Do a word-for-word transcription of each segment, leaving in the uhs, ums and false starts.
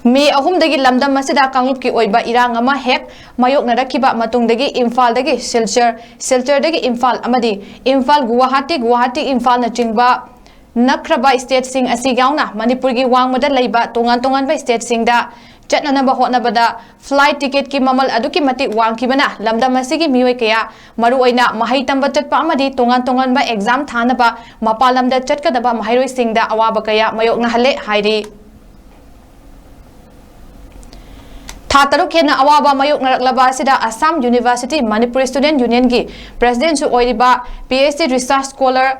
ꯃꯦ ꯑꯍꯨꯝꯗꯒꯤ ꯂꯝꯗꯝ ꯑꯁꯤꯗ ꯀꯥꯡꯂꯨꯞꯀꯤ ꯑꯣꯏꯕ ꯏꯔꯥꯡ ꯑꯃ ꯍꯦꯛ ꯃꯥꯌꯣꯛꯅꯔꯛꯈꯤꯕ ꯃꯇꯨꯡꯗꯒꯤ ꯏꯝꯐꯥꯜꯗꯒꯤ ꯁꯤꯜꯆꯔ, ꯁꯤꯜꯆꯔꯗꯒꯤ ꯏꯝꯐꯥꯜ ꯑꯃꯗꯤ ꯏꯝꯐꯥꯜ ꯒꯨꯋꯥꯍꯥꯇꯤ, ꯒꯨꯋꯥꯍꯥꯇꯤ ꯏꯝꯐꯥꯜꯅꯆꯤꯡꯕ ꯅꯛꯈ꯭ꯔꯕ ꯁ꯭ꯇꯦꯠꯁꯤꯡ ꯑꯁꯤ ꯌꯥꯎꯅ ꯃꯅꯤꯄꯨꯔꯒꯤ ꯋꯥꯡꯃꯗ ꯂꯩꯕ ꯇꯣꯉꯥꯟ ꯇꯣꯉꯥꯟꯕ ꯁ꯭ꯇꯦꯠꯁꯤꯡꯗ ꯆꯠꯅꯅꯕ ꯍꯣꯠꯅꯕꯗ ꯐ꯭ꯂꯥꯏꯠ ꯇꯤꯀꯦꯠꯀꯤ ꯃꯃꯜ ꯑꯗꯨꯛꯀꯤ ꯃꯇꯤꯛ ꯋꯥꯡꯈꯤꯕꯅ ꯂꯝꯗꯝ ꯑꯁꯤꯒꯤ ꯃꯤꯑꯣꯏ ꯀꯌꯥ, ꯃꯔꯨꯑꯣꯏꯅ ꯃꯍꯩ ꯇꯝꯕ ꯆꯠꯄ ꯑꯃꯗꯤ ꯇꯣꯉꯥꯟ ꯇꯣꯉꯥꯟꯕ ꯑꯦꯛꯖꯥꯝ ꯊꯥꯅꯕ ꯃꯄꯥꯟ ꯂꯝꯗ ꯆꯠꯀꯗꯕ ꯃꯍꯩꯔꯣꯏꯁꯤꯡꯗ ꯑꯋꯥꯕ ꯀꯌꯥ ꯃꯥꯌꯣꯛꯅꯍꯜꯂꯦ ꯍꯥꯏꯔꯤ꯫ ꯊꯥ ꯇꯔꯨꯛ ꯍꯦꯟꯅ ꯑꯋꯥꯕ ꯃꯥꯌꯣꯛꯅꯔꯛꯂꯕ ꯑꯁꯤꯗ ꯑꯁꯥꯝ ꯌꯨꯅꯤꯚꯔꯁꯤꯇꯤ ꯃꯅꯤꯄꯨꯔ ꯁ꯭ꯇꯨꯗꯦꯟꯠ ꯌꯨꯅꯤꯌꯟꯒꯤ ꯄ꯭ꯔꯦꯁꯤꯗꯦꯟꯠꯁꯨ ꯑꯣꯏꯔꯤꯕ P H D research scholar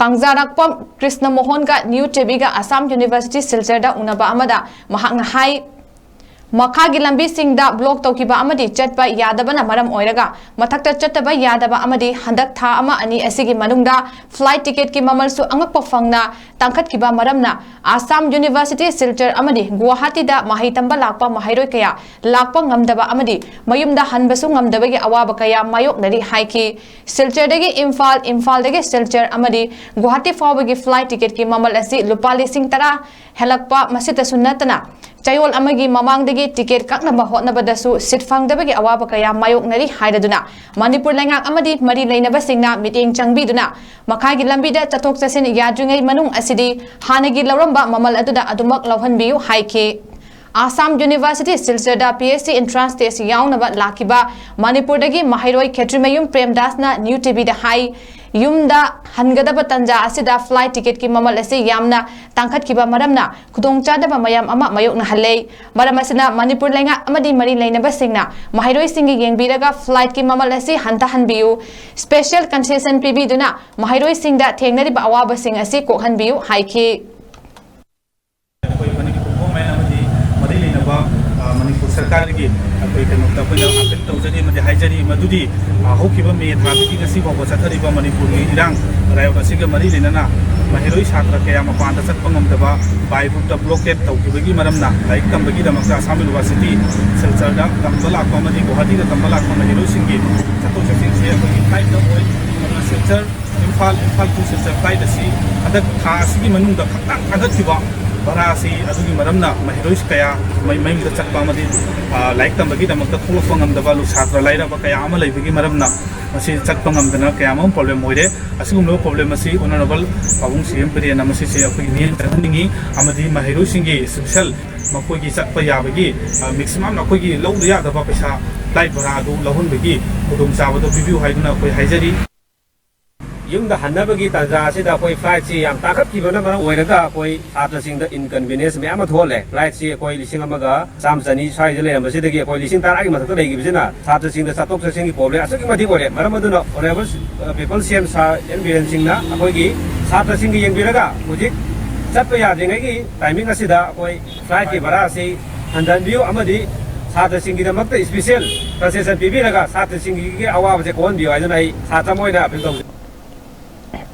Kangjarakpam Krishna ꯃꯣꯍꯟꯒ ꯅ꯭ꯌꯨ ꯇꯤꯚꯤꯒ ꯑꯁꯥꯝ ꯌꯨꯅꯤꯚꯔꯁꯤꯇꯤ ꯁꯤꯜꯆꯔꯗ ꯎꯅꯕ ꯑꯃꯗ ꯃꯍꯥꯛꯅ ꯍꯥꯏ, ꯃꯈꯥꯒꯤ ꯂꯝꯕꯤꯁꯤꯡꯗ ꯕ꯭ꯂꯣꯛ ꯇꯧꯈꯤꯕ ꯑꯃꯗꯤ ꯆꯠꯄ ꯌꯥꯗꯕꯅ ꯃꯔꯝ ꯑꯣꯏꯔꯒ ꯃꯊꯛꯇ ꯆꯠꯇꯕ ꯌꯥꯗꯕ ꯑꯃꯗꯤ ꯍꯟꯗꯛ ꯊꯥ ꯑꯃ ꯑꯅꯤ ꯑꯁꯤꯒꯤ ꯃꯅꯨꯡꯗ ꯐ꯭ꯂꯥꯏꯠ ꯇꯤꯀꯦꯠꯀꯤ ꯃꯃꯜꯁꯨ ꯑꯉꯛꯄ ꯐꯪꯅ ꯇꯥꯡꯈꯠꯈꯤꯕ ꯃꯔꯝꯅ ꯑꯁꯥꯝ ꯌꯨꯅꯤꯚꯔꯁꯤꯇꯤ ꯁꯤꯜꯆꯔ ꯑꯃꯗꯤ ꯒꯨꯋꯥꯍꯥꯇꯤꯗ ꯃꯍꯩ ꯇꯝꯕ ꯂꯥꯛꯄ ꯃꯍꯩꯔꯣꯏ ꯀꯌꯥ ꯂꯥꯛꯄ ꯉꯝꯗꯕ ꯑꯃꯗꯤ ꯃꯌꯨꯝꯗ ꯍꯟꯕꯁꯨ ꯉꯝꯗꯕꯒꯤ ꯑꯋꯥꯕ ꯀꯌꯥ ꯃꯥꯌꯣꯛꯅꯔꯤ ꯍꯥꯏꯈꯤ꯫ ꯁꯤꯜꯆꯔꯗꯒꯤ ꯏꯝꯐꯥꯜ, ꯏꯝꯐꯥꯜꯗꯒꯤ ꯁꯤꯜꯆꯔ ꯑꯃꯗꯤ ꯒꯨꯋꯥꯍꯥꯇꯤ ꯐꯥꯎꯕꯒꯤ ꯐ꯭ꯂꯥꯏꯠ ꯇꯤꯀꯦꯠꯀꯤ ꯃꯃꯜ ꯑꯁꯤ ꯂꯨꯄꯥ ꯂꯤꯁꯤꯡ ꯇꯔꯥ ꯍꯦꯜꯂꯛꯄ꯫ ꯃꯁꯤꯇꯁꯨ ꯅꯠꯇꯅ, ꯆꯌꯣꯜ ꯑꯃꯒꯤ ꯃꯃꯥꯡꯗꯒꯤ ꯇꯤꯀꯦꯠ ꯀꯛꯅꯕ ꯍꯣꯠꯅꯕꯗꯁꯨ ꯁꯤꯠ ꯐꯪꯗꯕꯒꯤ ꯑꯋꯥꯕ ꯀꯌꯥ ꯃꯥꯌꯣꯛꯅꯔꯤ ꯍꯥꯏꯔꯗꯨꯅ, ꯃꯅꯤꯄꯨꯔ ꯂꯩꯉꯥꯛ ꯑꯃꯗꯤ ꯃꯔꯤ ꯂꯩꯅꯕꯁꯤꯡꯅ ꯃꯤꯠꯌꯦꯡ ꯆꯪꯕꯤꯗꯨꯅ, ꯃꯈꯥꯒꯤ ꯂꯝꯕꯤꯗ ꯆꯠꯊꯣꯛ ꯆꯠꯁꯤꯟ ꯌꯥꯗ꯭ꯔꯤꯉꯩ ꯃꯅꯨꯡ ꯑꯁꯤꯗꯤ ꯍꯥꯟꯅꯒꯤ ꯂꯧꯔꯝꯕ ꯃꯃꯜ ꯑꯗꯨꯗ ꯑꯗꯨꯃꯛ ꯂꯧꯍꯟꯕꯤꯌꯨ ꯍꯥꯏꯈꯤ꯫ ꯑꯁꯥꯝ ꯌꯨꯅꯤꯚꯔꯁꯤꯇꯤ ꯁꯤꯜꯆꯔꯗ P H D entrance test ꯌꯥꯎꯅꯕ ꯂꯥꯛꯈꯤꯕ ꯃꯅꯤꯄꯨꯔꯗꯒꯤ ꯃꯍꯩꯔꯣꯏ ꯈꯦꯇ꯭ꯔꯤꯃꯌꯨꯝ ꯄ꯭ꯔꯦꯝꯗꯥꯁꯅ ꯅ꯭ꯌꯨ ꯇꯤꯚꯤꯗ ꯍꯥꯏ, ꯌꯨꯝꯗ ꯍꯟꯒꯗꯕ ꯇꯟꯖꯥ ꯑꯁꯤꯗ ꯐ꯭ꯂꯥꯏꯠ ꯇꯤꯀꯦꯠꯀꯤ ꯃꯃꯜ ꯑꯁꯤ ꯌꯥꯝꯅ ꯇꯥꯡꯈꯠꯈꯤꯕ ꯃꯔꯝꯅ ꯈꯨꯗꯣꯡꯆꯥꯗꯕ ꯃꯌꯥꯝ ꯑꯃ ꯃꯥꯌꯣꯛꯅꯍꯜꯂꯦ꯫ ꯃꯔꯝ ꯑꯁꯤꯅ ꯃꯅꯤꯄꯨꯔ ꯂꯩꯉꯥꯛ ꯑꯃꯗꯤ ꯃꯔꯤ ꯂꯩꯅꯕꯁꯤꯡꯅ ꯃꯍꯩꯔꯣꯏꯁꯤꯡꯒꯤ ꯌꯦꯡꯕꯤꯔꯒ ꯐ꯭ꯂꯥꯏꯠꯀꯤ ꯃꯃꯜ ꯑꯁꯤ ꯍꯟꯊꯍꯟꯕꯤꯌꯨ, ꯁ꯭ꯄꯦꯁꯦꯜ ꯀꯟꯁꯦꯁꯟ ꯄꯤꯕꯤꯗꯨꯅ ꯃꯍꯩꯔꯣꯏꯁꯤꯡꯗ ꯊꯦꯡꯅꯔꯤꯕ ꯑꯋꯥꯕꯁꯤꯡ ꯑꯁꯤ ꯀꯣꯛꯍꯟꯕꯤꯌꯨ ꯍꯥꯏꯈꯤ꯫ ꯑꯩꯈꯣꯏ ꯃꯅꯤꯄꯨꯔ ꯒꯣꯔꯃꯦꯟ ꯑꯃꯗꯤ ꯃꯔꯤ ꯂꯩꯅꯕ, ꯑ, ꯃꯅꯤꯄꯨꯔ ꯁꯔꯀꯥꯔꯒꯤ ꯑꯩꯈꯣꯏ ꯀꯩꯅꯣꯗ ꯑꯩꯈꯣꯏꯅ ꯑꯥꯄꯤꯜ ꯇꯧꯖꯔꯤ ꯑꯃꯗꯤ ꯍꯥꯏꯖꯔꯤ ꯃꯗꯨꯗꯤ, ꯑ, ꯍꯧꯈꯤꯕ ꯃꯦ ꯊꯥꯗꯒꯤ ꯉꯁꯤ ꯐꯥꯎꯕ ꯆꯠꯊꯔꯤꯕ ꯃꯅꯤꯄꯨꯔꯒꯤ ꯏꯔꯥꯡ ꯔꯥꯌꯣꯠ ꯑꯁꯤꯒ ꯃꯔꯤ ꯂꯩꯅꯅ ꯃꯍꯩꯔꯣꯏ ꯁꯥꯇ꯭ꯔ ꯀꯌꯥ ꯃꯄꯥꯟꯗ ꯆꯠꯄ ꯉꯝꯗꯕ, ꯕꯥꯏ ꯔꯨꯠꯇ ꯕ꯭ꯂꯣꯀꯦꯠ ꯇꯧꯈꯤꯕꯒꯤ ꯃꯔꯝꯅ ꯂꯥꯏꯔꯤꯛ ꯇꯝꯕꯒꯤꯗꯃꯛꯇ ꯑꯁꯥꯝ ꯌꯨꯅꯤꯚꯔꯁꯤꯇꯤ ꯁꯤꯜꯆꯔꯗ ꯇꯝꯕ ꯂꯥꯛꯄ ꯑꯃꯗꯤ ꯒꯨꯋꯥꯍꯥꯇꯤꯗ ꯇꯝꯕ ꯂꯥꯛꯄ ꯃꯍꯩꯔꯣꯏꯁꯤꯡꯒꯤ ꯆꯠꯊꯣꯛ ꯆꯠꯁꯤꯟꯁꯦ ꯑꯩꯈꯣꯏꯒꯤ ꯐ꯭ꯂꯥꯏꯠꯇ ꯑꯣꯏ꯫ ꯑꯗꯨꯅ ꯁꯤꯜꯆꯔ, ꯏꯝꯐꯥꯜ, ꯏꯝꯐꯥꯜ to ꯁꯤꯜꯆꯔ ꯐ꯭ꯂꯥꯏꯠ ꯑꯁꯤ ꯍꯟꯗꯛ ꯊꯥ ꯑꯁꯤꯒꯤ ꯃꯅꯨꯡꯗ ꯈꯛꯇꯪ ꯊꯥꯒꯠꯈꯤꯕ ꯚꯔꯥ ꯑꯁꯤ ꯑꯗꯨꯒꯤ ꯃꯔꯝꯅ ꯃꯍꯩꯔꯣꯏ ꯀꯌꯥ ꯃꯩ-, ꯃꯌꯨꯝꯗ ꯆꯠꯄ ꯑꯃꯗꯤ, ꯑ, ꯂꯥꯏꯔꯤꯛ ꯇꯝꯕꯒꯤꯗꯃꯛꯇ ꯊꯣꯛꯂꯛꯄ ꯉꯝꯗꯕ ꯂꯨ-, ꯁꯥꯇ꯭ꯔ ꯂꯥꯏꯔꯕ ꯀꯌꯥ ꯑꯃ ꯂꯩꯕꯒꯤ ꯃꯔꯝꯅ ꯃꯁꯤ ꯆꯠꯄ ꯉꯝꯗꯅ ꯀꯌꯥ ꯑꯃ problem ꯑꯣꯏꯔꯦ꯫ ꯑꯁꯤꯒꯨꯝꯂꯕ problem ꯑꯁꯤ Honourable ꯄꯥꯕꯨꯡ C M ꯕꯤꯔꯦꯟꯅ ꯃꯁꯤꯁꯦ ꯑꯩꯈꯣꯏꯒꯤ ꯃꯤꯠꯌꯦꯡ ꯆꯪꯍꯟꯅꯤꯡꯉꯤ ꯑꯃꯗꯤ ꯃꯍꯩꯔꯣꯏꯁꯤꯡꯒꯤ special ꯃꯈꯣꯏꯒꯤ ꯆꯠꯄ ꯌꯥꯕꯒꯤ, ꯑ, maximum ꯑꯩꯈꯣꯏꯒꯤ ꯂꯧꯗ ꯌꯥꯗꯕ ꯄꯩꯁꯥ flight ꯚꯔꯥ ꯑꯗꯨ ꯂꯧꯍꯟꯕꯒꯤ ꯈꯨꯗꯣꯡꯆꯥꯕꯗꯨ ꯄꯤꯕꯤꯌꯨ ꯍꯥꯏꯗꯨꯅ ꯑꯩꯈꯣꯏ ꯍꯥꯏꯖꯔꯤ꯫ ꯌꯨꯝꯗ ꯍꯟꯅꯕꯒꯤ ꯇꯥꯟꯖꯥ ꯑꯁꯤꯗ ꯑꯩꯈꯣꯏ flightꯁꯤ ꯌꯥꯝ ꯇꯥꯡꯈꯠꯈꯤꯕꯅ ꯃꯔꯝ ꯑꯣꯏꯔꯒ ꯑꯩꯈꯣꯏ ꯁꯥꯇ꯭ꯔꯁꯤꯡꯗ inconvenience ꯃꯌꯥꯝ ꯑꯃ ꯊꯣꯛꯍꯜꯂꯦ꯫ Flightꯁꯤ ꯑꯩꯈꯣꯏ ꯂꯤꯁꯤꯡ ꯑꯃꯒ ꯆꯥꯝꯃ ꯆꯅꯤ ꯁ꯭ꯋꯥꯏꯗ ꯂꯩꯔꯝꯕꯁꯤꯗꯒꯤ ꯑꯩꯈꯣꯏ ꯂꯤꯁꯤꯡ ꯇꯔꯥꯒꯤ ꯃꯊꯛꯇ ꯂꯩꯈꯤꯕꯁꯤꯅ ꯁꯥꯇ꯭ꯔꯁꯤꯡꯗ ꯆꯠꯊꯣꯛ ꯆꯠꯁꯤꯟꯒꯤ problem ꯑꯁꯨꯛꯀꯤ ꯃꯇꯤꯛ ꯑꯣꯏꯔꯦ꯫ ꯃꯔꯝ ꯑꯗꯨꯅ Honourable, ꯑ, People C M Sir N Biren ꯁꯤꯡꯅ ꯑꯩꯈꯣꯏꯒꯤ ꯁꯥꯇ꯭ꯔꯁꯤꯡꯒꯤ ꯌꯦꯡꯕꯤꯔꯒ ꯍꯧꯖꯤꯛ ꯆꯠꯄ ꯌꯥꯗ꯭ꯔꯤꯉꯩꯒꯤ timing ꯑꯁꯤꯗ ꯑꯩꯈꯣꯏ flightꯀꯤ ꯚꯔꯥ ꯑꯁꯤ ꯍꯟꯊꯍꯟꯕꯤꯌꯨ ꯑꯃꯗꯤ ꯁꯥꯇ꯭ꯔꯁꯤꯡꯒꯤꯗꯃꯛꯇ special concession ꯄꯤꯕꯤꯔꯒ ꯁꯥꯇ꯭ꯔꯁꯤꯡꯒꯤ ꯑꯋꯥꯕꯁꯦ ꯀꯣꯛꯍꯟꯕꯤꯌꯨ ꯍꯥꯏꯗꯨꯅ ꯑꯩ ꯁꯥꯇ꯭ꯔ ꯑꯃ ꯑꯣꯏꯅ appeal ꯇꯧꯖꯩ꯫